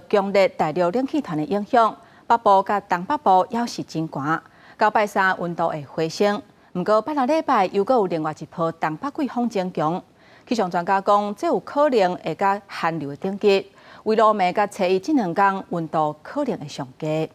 強烈大陸冷氣團的影響，北部佮東北部猶是真寒。到拜三溫度會回升，毋過拜六禮拜又閣有另外一波東北季風增強。氣象專家講，這有可能會佮寒流的等級，圍落暝佮初一這兩工溫度可能會上低。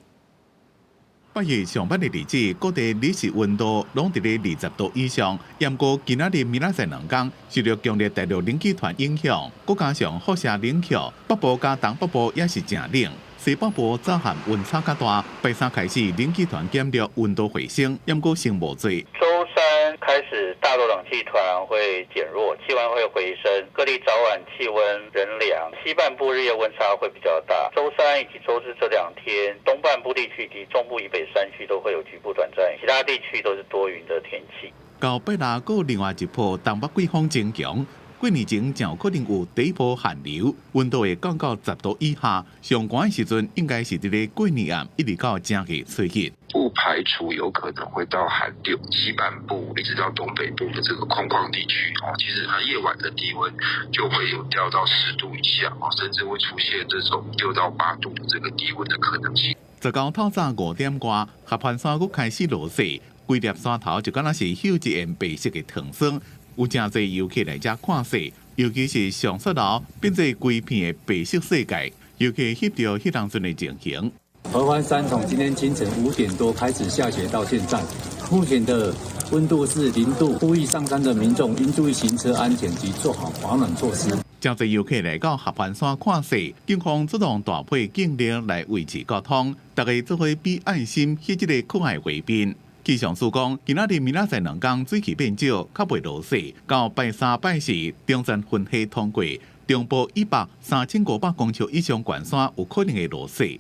拜日上班的日子，各地日時溫度攏佇咧20度以上。毋過今仔日明仔載兩工，受著強烈大陸冷氣團影響，閣加上輻射冷卻，北部佮東北部也是誠冷。西北部早晚溫差較大，拜三開始冷氣團減弱，溫度回升，毋過先無濟。週三開始，大陸冷氣團會減弱，氣溫會回升，各地早晚氣溫仍涼。西半部日夜溫差會比較大。週三以及週四這兩天，東半部地區及中部以北山區都會有局部短暫雨，其他地區都是多雲的天氣。到拜六閣另外一波東北季風增強，過年前誠有可能有第一波寒流，溫度會降到10度以下。上寒的時陣應該是佇咧過年暗，一直到正月初一。不排除有可能會到寒流，西半部一直到東北部的這個空曠地區哦，其實它夜晚的低溫就會有掉到10度以下哦，甚至會出現這種6到8度的這個低溫的可能性。十九透早5點外，合歡山閣開始落雪，規粒山頭就敢若是繡一片白色的糖霜。有誠濟遊客來遮看雪，尤其是上雪樓變做規片的白色世界，遊客翕著彼當陣的情形。合歡山從今天清晨5點多開始下雪到現在，目前的溫度是0度。呼籲上山的民眾應注意行車安全及做好保暖措施。誠濟遊客來到合歡山看雪，警方出動大批警力來維持交通，大家做伙比愛心翕這個可愛畫面。氣象署講，今仔日明仔載兩工水汽變少，較袂落雪。到拜三拜四，中層雲系通過，中部以北3500公尺以上懸山有可能會落雪。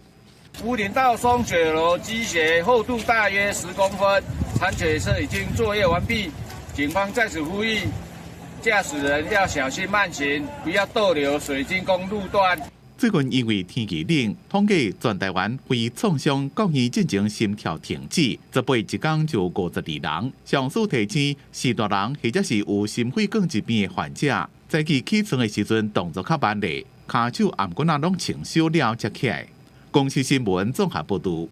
武嶺道松雪樓積雪厚度大約10公分，鏟雪車已經作業完畢。警方在此呼籲駕駛人要小心慢行，不要逗留水晶宮路段。最近因為天氣冷，統計全台灣非創傷國醫進前心跳停止，18一工就52人。上書提醒，是大人或者是有心血管疾病的患者，早起起床的時陣動作較慢咧，跤手頷頸仔攏穿少了才起來。公視新聞綜合報導。